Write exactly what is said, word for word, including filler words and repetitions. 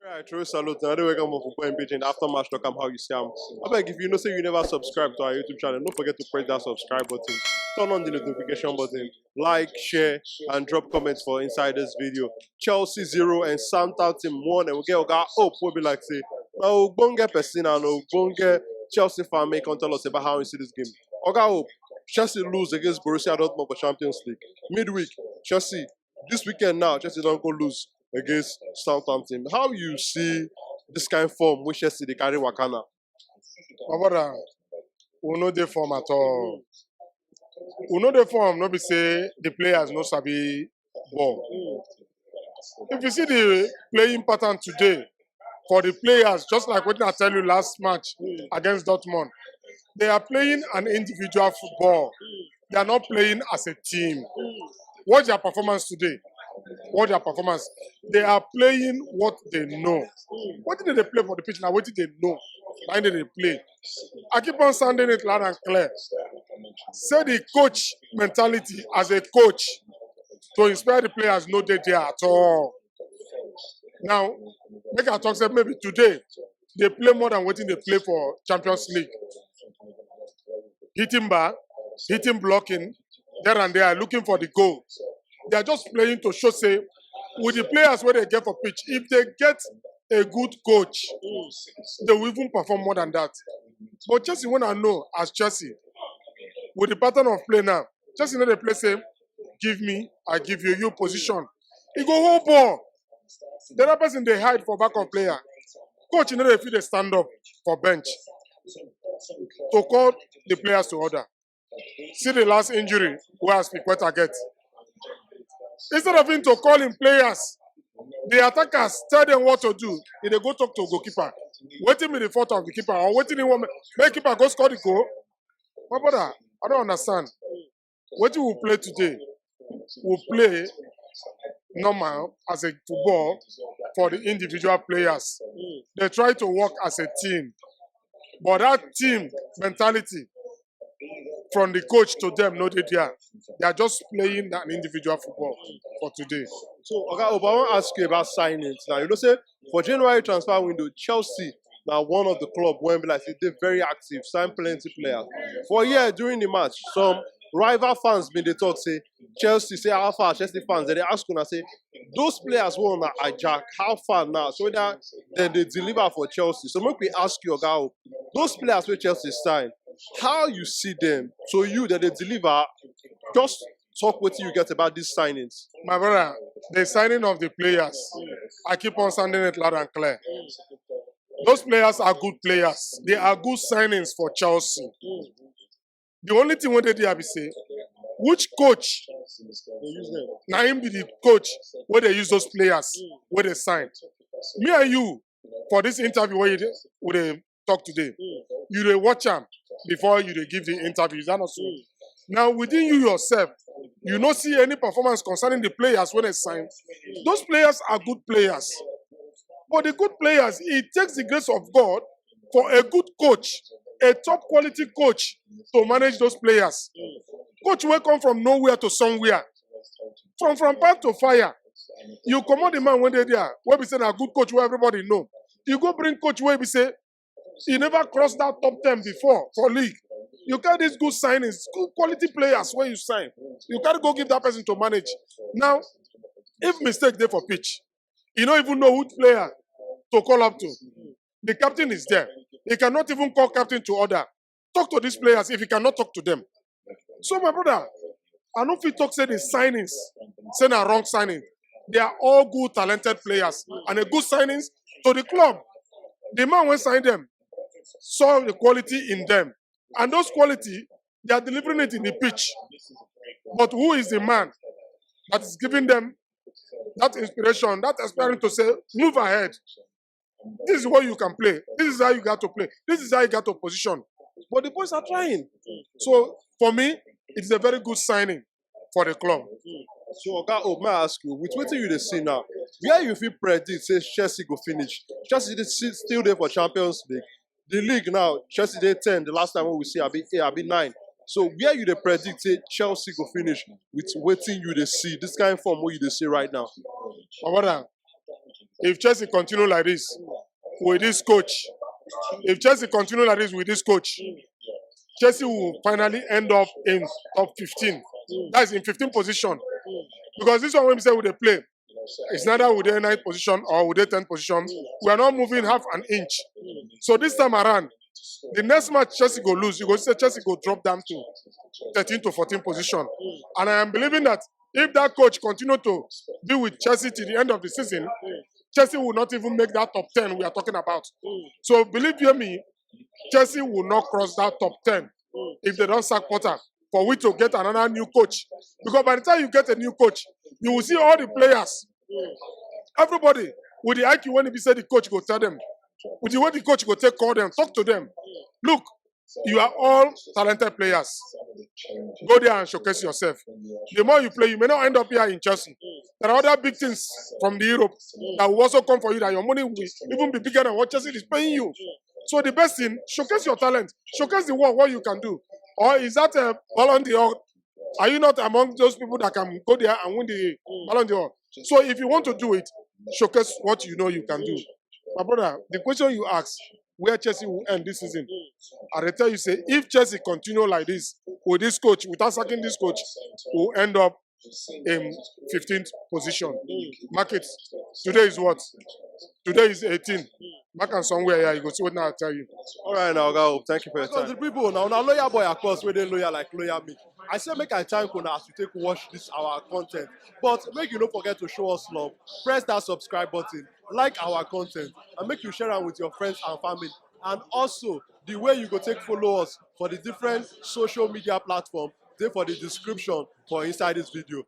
Alright, throw salute and welcome on Football in Pidgin. After match talk am how you see am. Abeg, if you know say you never subscribe to our YouTube channel, don't forget to press that subscribe button, turn on the notification button, like, share, and drop comments for inside this video. Chelsea zero and Southampton one, and we get Oga Hope will be like say, now ogbonge person and ogbonge Chelsea fan make come tell us about how he see this game. Oga Hope, Chelsea lose against Borussia Dortmund for Champions League. Midweek, Chelsea, this weekend now, Chelsea don't go lose against Southampton. How you see this kind of form which Chelsea dey carry waka now? My brother, we no dey form at all. We no dey form, no be say the players no sabi ball. If you see the playing pattern today for the players, just like what I tell you last match against Dortmund, they are playing an individual football. They are not playing as a team. Watch their performance today. Watch their performance. They are playing what they know. What did they play for the pitch now? What did they know? Why did they play? I keep on sounding it loud and clear. Say the coach mentality as a coach to inspire the players no dey there at all. Now, make I talk say maybe today they play more than wetin they play for Champions League. Hitting bar, hitting blocking, there and there, looking for the goal. They are just playing to show say with the players wey they get for pitch, if they get a good coach, they will even perform more than that. But Chelsea, when I know as Chelsea, with the pattern of play now, Chelsea no dey play say, give me, I give you, you position. E go hold ball. The other person dey hide for back of player. Coach no dey fit dey stand up for bench to call the players to order. See the last injury wey Azpilicueta get. Instead of him to call him players, the attackers tell them what to do. He dey go talk to goalkeeper. Wetin be the fault of the keeper or wetin he want make keeper go score the goal? My brother, I don't understand. Wetin we play today, we play normal as a football for the individual players. They try to work as a team, but that team mentality from the coach to them no dey there. They are just playing an individual football for today. So, Oga Hope, I wan ask you about signings now. You know say for January transfer window, Chelsea na one of the club wey be like say dey very active, sign plenty players. For here during the match, some rival fans bin dey talk say Chelsea, say how far Chelsea fans, dem dey ask una say those players wey una hijack, how far now? So whether dem dey deliver for Chelsea. So make we ask you, Oga Hope, those players wey Chelsea sign, how you see them? So you, dem dey deliver? Just talk wetin you get about these signings. My brother, the signing of the players, I keep on sounding it loud and clear. Those players are good players. They are good signings for Chelsea. The only thing wey dey there be say, which coach na him be the coach wey dey use those players wey dey sign? Me and you, for this interview wey you dey- we dey talk today, you dey watch am before you dey give the interview. Is that not so? Now, within you yourself, you no see any performance concerning the players wey dey sign. Those players are good players. But the good players, it takes the grace of God for a good coach, a top quality coach to manage those players. Coach wey come from nowhere to somewhere, from from path to fire. You comot the man wey dey there, wey be say na good coach wey everybody know. You go bring coach wey be say he never cross that top ten before for league. You carry these good signings, good quality players wey you sign, you carry go give that person to manage. Now, if mistake dey for pitch, you no even know which player to call up to. The captain is there. He cannot even call captain to order. Talk to these players if he cannot talk to them. So, my brother, I no fit talk say the signings say na wrong signing. They are all good, talented players and a good signings to the club. The man wey sign them saw the quality in them, and those quality, they are delivering it in the pitch. But who is the man that is giving them that inspiration, that aspiring to say, move ahead? This is what you can play. This is how you got to play. This is how you got to position. But the boys are trying. So for me, it is a very good signing for the club. So, Oga Hope, may I ask you, with wetin you dey see now, where you fit predict say Chelsea go finish? Chelsea dey still still dey for Champions League. The league now, Chelsea dey ten. The last time wey we see, abi eight, abi nine. So where you dey predict say Chelsea go finish with wetin you dey see, this kind form wey you dey see right now? My brother, If Chelsea continue like this with this coach, if Chelsea continue like this with this coach, Chelsea will finally end up in top fifteen. That is in fifteen position. Because this one when we say we dey play, it's neither we dey ninth position or we dey tenth position. We are not moving half an inch. So this time around, the next match Chelsea go lose, you go see Chelsea go drop down to thirteen to fourteen position. And I am believing that if that coach continue to be with Chelsea till the end of the season, Chelsea will not even make that top ten we are talking about. So believe you me, Chelsea will not cross that top ten if they don't sack Potter for we to get another new coach. Because by the time you get a new coach, you will see all the players, everybody with the I Q when he be say the coach go tell them, with the way the coach go take call them, talk to them. Look, you are all talented players. Go there and showcase yourself. The more you play, you may not end up here in Chelsea. There are other big things from the Europe that will also come for you that your money will even be bigger than what Chelsea is paying you. So the best thing, showcase your talent, showcase the world, what you can do. Or is that a Ballon d'Or? Are you not among those people that can go there and win the Ballon d'Or? So if you want to do it, showcase what you know you can do. My brother, the question you asked, where Chelsea will end this season, I dey tell you say if Chelsea continue like this with this coach, without sacking this coach, will end up in fifteenth position. Mark it. Today is what? Today is eighteen. Mark am somewhere here, you go see what now I tell you. All right, now, Oga Hope, thank you for your time. So the people, now, now loyal boy, of course, where they loyal like loyal me. I say make I thank una as you take watch this our content. But make you don't forget to show us love. Press that subscribe button, like our content, and make you share am with your friends and family. And also, the way you go take follow us for the different social media platform, dey for the description for inside this video.